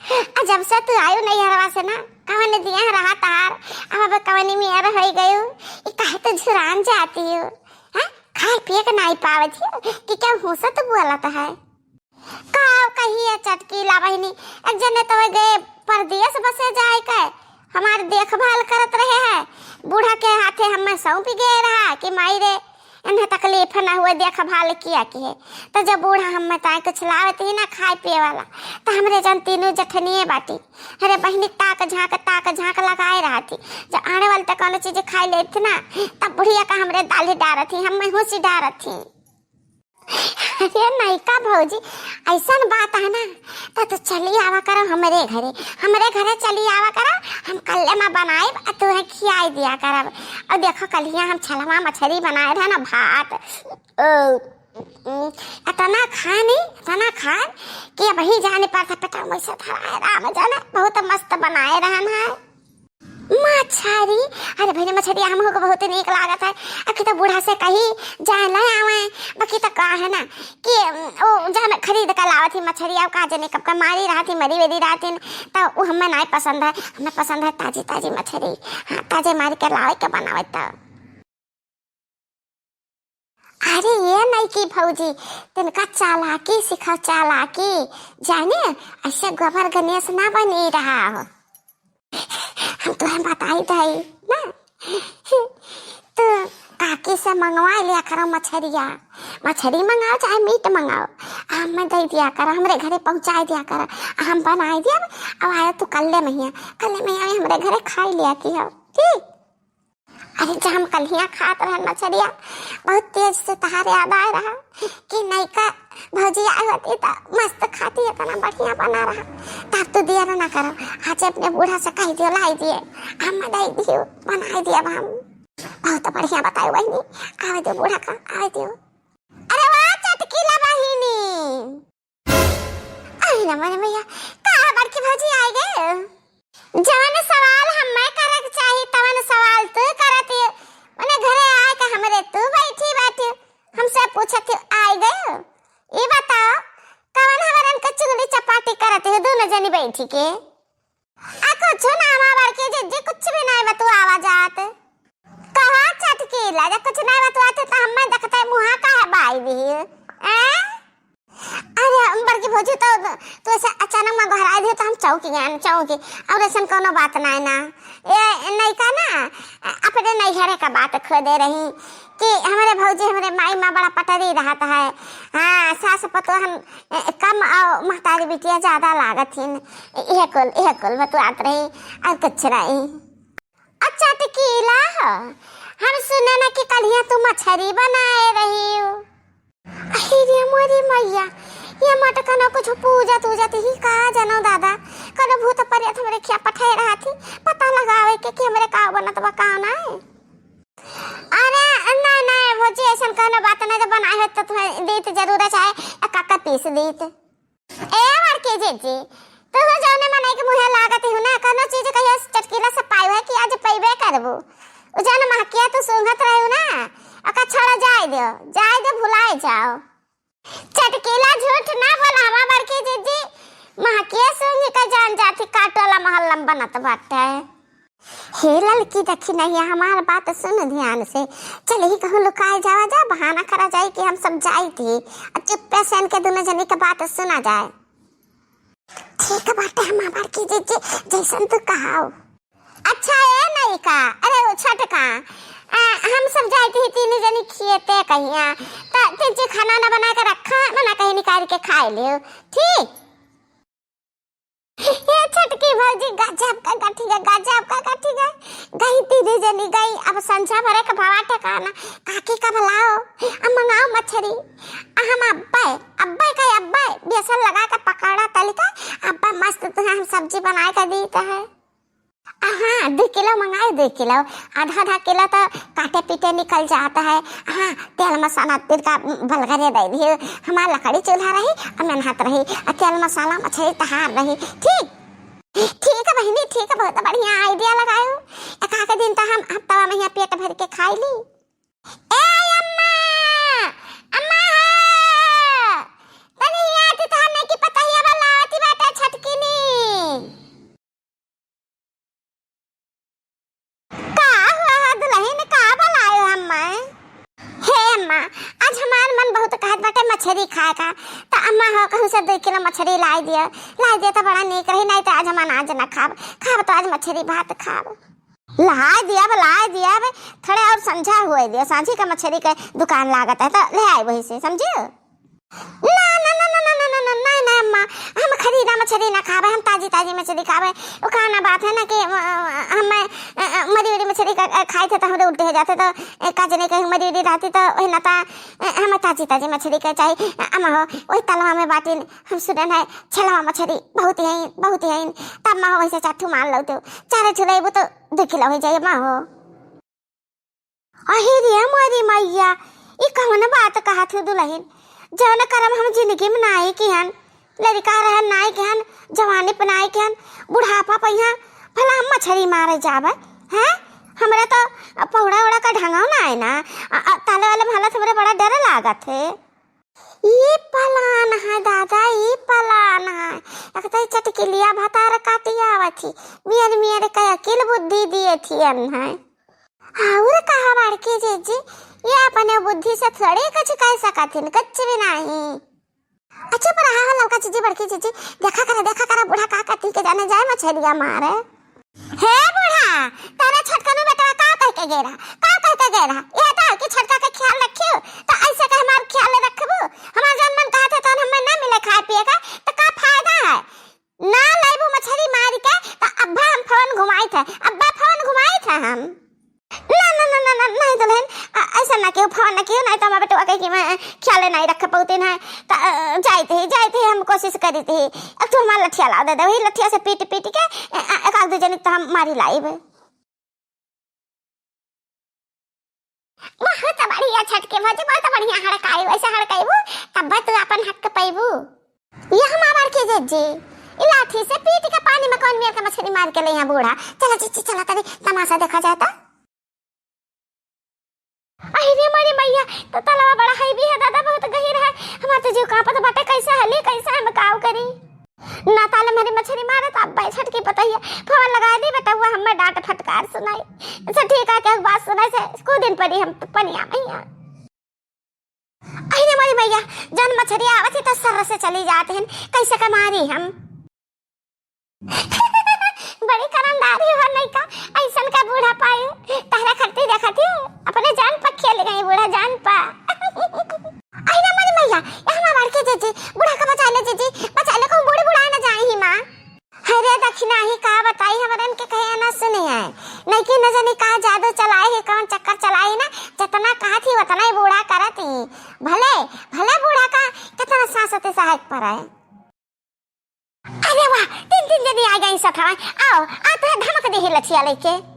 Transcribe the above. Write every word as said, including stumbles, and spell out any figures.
आ जब से तू आयु नैहरवा से ना, कवन दिया रहा तार, अब, अब कवनी मेर होई गयु, ई काहे तू झुरान जाती हो? हाँ, खाए पिए के नाई पावत हो कि क्या हुसत बोलत है? का कहिए चटकीला बहिनी, एक जने तो गए परदेस बसे जाए के, हमार देखभाल करत रहे है। बूढ़ा के हाथे हमें सौंप गए रहा कि माई रे, इन्हें तकलीफ ना हुए, देखभाल किया के है। तो जब बूढ़ा हमें ताए कुछ लावत ही ना खाए पिए वाला, तो हमरे जन तीनों जठनिए बाटी। अरे बहिनी, ताक झांक, ताक झांक लगाए रहती। जब आने वाले तक कौनो चीज खाए लेती ना, तब बुढ़िया का हमरे दाल ही डारत ही, हमें हुसी डारत ही। अरे नैका भौजी, ऐसन बात है ना, तो तू चली आवा करो हमरे घरे, हमरे घरे चली आवा करो, हम कल्ले में बनाइब, आ तुहे खियाई दिया करब। और देखो, कल्हिया हम छलवा मछरी बनाए रहे ना, भात, ओ, उम, इतना खानी, इतना खान कि अब ही जाने पर था पेटा में से धराए, राम जाने, बहुत मस्त बनाए रहन है। मछरी, अरे बहिनी, मछरी हमहू के बहुत नीक लागत है। अखी तो बूढ़ा से कही जाए ले आवे, बाकी तो का है ना कि, उम, ओ जहाँ खरीद के लावत ही मछरी, अब का जाने कब का मारी रहत ही, मरी वेरी रहत ही, तो वो हमें नहीं पसंद है। हमें पसंद है ताजी ताजी मछरी। हाँ, ताजे मार के लावे के बनावे तो। अरे ये नैकी भौजी, तिनका चालाकी सिखाओ, चालाकी। जाने, ऐसे गोबर गणेश ना बनी रहा हो। हम तुहे बताई दई ना, तू काकी से मंगवा लिया करो मछरिया। मछरी मंगाओ चाहे मीट मंगाओ, आ हमें दे दिया करो, हमरे घरे पहुँचाई दिया करो, आ हम बनाई दिया। अब आया तू कल्ले महिया, कल्ले महिया में हमरे घरे खाई लिया की हो, ठीक? अरे, जब हम कल्हिया खात रहन मछरिया, बहुत तेज से तहार याद आए रहा कि नैका भौजी आई होती त मस्त खाती, इतना बढ़िया बना रहा। तब तू दिया ना करो, आज अपने बूढ़ा से कह दियो, लाई दिए, हम दे दियो, बनाई दिए अब हम। बहुत बढ़िया बतायो बहिनी, आवे दियो बूढ़ा का, आवे दियो। अरे वाह चटकीला बहिनी, अरे ना मरे मैया, का बड़की भौजी आए गए? जवन सवाल हमें करे के चाही, तवन सवाल तू करत है। मने घरे आए के हमरे तू बैठी बाटे, हमसे पूछत है, "आए गए?" ई बताओ, कवन हमरन के चुगली चपाटी करत है, दोनों जनी बैठी के? आ कुछ ना, हमार बड़की जिज्जी कुछ भी नहीं बतुआवा जात। कहा चटकीला, जब कुछ नहीं बतुआते तो हमें देखते मुँहा काहे बाई दिही? हैं? अरे बड़की भौजी, तो तू ऐसे अचानक में घबराई दियो तो हम चौंक गए, चौंक। और ऐसन कोनो बात नहीं ना, ये नैका ना अपने नैहरे का बात खोदे रही कि हमरे भौजी हमरे माई माँ बड़ा पटरी रहत है। हाँ, सास पतोह हम ए, कम और महतारी बिटिया ज्यादा लागत हिन। यह कुल, यह कुल बतुआत रही और कुछ नहीं। अच्छा चटकीला हो, हम सुने ना कि कल्हिया तू मछरी बनाए रही हो। अरे रे मोरी मैया, ये मत कनो कुछ पूजत उजत ही का जानो दादा, कनो भूत प्रेत हमरे खिया पठाए रहा थी, पता लगावे के कि हमरे का बनत बा का नहीं। अरे नहीं नहीं भौजी, ऐसन कनो बात नहीं, जब बनाए हो तो तुम्हें देत जरूर है, चाहे काका पीस देत। ए बड़की जिज्जी, तू हो जौने मनई के मुँहे लागत हो ना, कौनो चीज कहियो चटकीला से पायो है कि आज पइबे करबू। उ जौन महकिया तू सूंघत रहू ना, ओका छोड़ा, जाए दो, जाए दो, भुलाए जाओ। चटकीला झूठ ना बोलावा बड़की जिज्जी, महकिया सूंघ के जान जाती का टोला मोहल्ला में बनत बाटे। हे ललकी, देखी नहीं, हमार बात सुन ध्यान से। चल ही कहूँ लुकाए जावा जा, बहाना करा जाए कि हम सब जाई थी, और चुप्पे से इनके दोनों जने के बात सुना जाए। ठीक बाटे, हम हमार की जिज्जी, जैसन तू कहाओ। अच्छा ए नैका, अरे ओ छोटका, आ, हम सब जाए थी तीन जने खेते कहिया, त तीन खाना ना बना के रखा, मना कहीं निकाल के खाए लियो, ठीक? ये छोटकी भौजी गजब का गठिया, गजब का गठिया। गई तीनों जनी गई, अब संझा भरे का भवा ठिकाना। काकी का बुलाओ, अब मंगाओ मछरी। आ हम अब्बे, अब्बे का अब्बे, बेसन लगा के पकौड़ा तल के, अब्बे मस्त तुम्हें हम सब्जी बनाए के दीत है। आ हाँ, दो किलो मंगाए, दो किलो, आधा आधा किलो तो काटे पीटे निकल जात है। हाँ, तेल मसाला तिरका बलगरे दे दियो, हमार लकड़ी चूल्हा रही, आ मेहनत रही, आ तेल मसाला मछरी तहार रही। ठीक, ठीक है बहिनी, ठीक है, बहुत बढ़िया idea लगायो। एक आके दिन तो हम हफ्ता में यहाँ पेट भर के खाई ली। ए अम्मा, अम्मा हो, तनी यहाँ आती तो हमने की पता ही अब लावती बाटे छटकिनी। आज हमार मन बहुत कहत बाटे मछरी खाए का, त अम्मा हो कहूँ से दुइ किलो मछरी लाई दिया, लाई दिया त बड़ा नीक रही, नाहीं त आज हम अनाज न खाब, खाब त आज मछरी भात खाब। लाई दिया बे, लाई दिया बे, थोड़े और संझा हुए दिया, सांझी का मछरी के दुकान लागत है त ले आए वही से, समझियो? ना, ना, ना, नाहीं, नाहीं अम्मा, हम खरीदा मछरी ना खाबे, हम ताजी ताजी मछरी खाबे। वो कहना बात है ना कि, अ, अ, हम, अ, अ, मरी उरी मछरी का, अ, खाए थे तो हमरे उल्टी हो जाते, तो, अ, का जने कहीं मरी उरी रहती तो वही ना था, अ, हम ताजी ताजी मछरी के चाही। अ, अम्मा हो, वही तलवा में बाटिन, हम सुनन है, छलवा मछरी बहुत ही, बहुत ही। तब अम्मा हो वैसे चार ठू मार लो तो, चार ठू लेबू तो दो किलो हो जाए अम्मा हो। अहे रे मोरी मैया, ई कवन बात कहत हो दुलहिन? जौन करम हम जिंदगी में नाई किहन, लड़िका रहन नाई किहन, जवानी पे नाई किहन, बुढ़ापा पे यहाँ भला हम मछरी मारे जाबे, हैं? हमरा तो पौड़ा ओड़ा का ढंगो नाई ना, आ, आ, ताले वाले में हालत हमरे बड़ा डर लागत है। ई पलान है दादा, ई पलान है। एक तो ई चटकिलिया भतार काटी आवत ही, मियर मियर के अकिल बुद्धि दिए थियन है। और कहा बड़की जीजी, ये अपने बुद्धि से थोड़ी कुछ कह सकत हिन, कुछ भी नहीं। अच्छा, पर हाँ, ललका जीजी, बड़की जीजी, देखा करा, देखा करा, बूढ़ा का कती के जाने जाए मछलिया मारे। हे बूढ़ा, तारा छोटकनू बेटवा का कह के गे रहा, का कह के गे रहा? ये तो कि छोटका के ख्याल रखियो, तो ऐसे के हमार ख्याल रखबू? हमार जौन मन कहत है, तौन हमें ना मिले खाए पिए का, तो का फायदा है? ना लाइबू मछरी मार के, त अब्बा हम फोन घुमाई थे, अब्बा फोन घुमाई थे हम। ना, ना, ना, ना, ना, नहीं दुलहिन, अ, ऐसा ना कियो, फोन ना कियो, नहीं तो हमार बेटवा कहे कि मैं ख्याल नहीं रख पाते ना, त, अ, जाइत ही, जाइत ही, हम कोशिश करी थी। अब तू हमार लठिया ला दे दे, वही लठिया से पीट पीट के, अ, अ, एक आध दो जनी तो हम मारी लाइब। बहुत बढ़िया छोटकी भौजी, बहुत बढ़िया हड़काई, वैसे हड़काईबू तब तू अपन हक पैबू। ये हम आवार के जीजी, ई लाठी से पीट के पानी में कौन मेर के मछली मार के ले यहाँ बूढ़ा। चला जीजी, चला तनी तमाशा देखा जाता। अरे रे मोरी मैया, तो तलवा बड़ा है भी है दादा, बहुत गहिर है। हमार तो जीव कांपत बाटे, कैसे हली, कैसे हम काव करी। ना ताले मेरी मछली मारे तो अब छोटकी पतोहिया फोन लगा दी बेटा, वो हमें डांट फटकार सुनाई। से ठीक है, क्या बात सुनाई से, कुछ दिन पड़ी हम तो पनिया मैया। अरे मोरी मैया, जौन मछरी आवत ही तो सर से चली जात हैं, कैसे के मारी हम। बड़ी करमदारी हो नहीं का, ऐसन का बूढ़ा पाए, तहरा खरती देखत ही, अपने जान पर खेल गई बूढ़ा, जान पर। अरे मोरी मैया, ये हमार बड़की जीजी, बूढ़ा का बचा ले जीजी, बचा ले, कहूँ बूढ़ी बुढ़ाए न जाए ही माँ। अरे दखिना ही का बताई, हमरन के कहे ना सुने है, नहीं कि न जानी का जादू चलाए है, कौन चक्कर चलाए ना, जितना कहा थी उतना ही बूढ़ा करत ही। भले, भले बूढ़ा का कितना सांस होते सहायक पर है। अरे वाह, तीन तीन जनी आ गई सथवा। आओ, आ तो धमक दे ही लठिया लेके।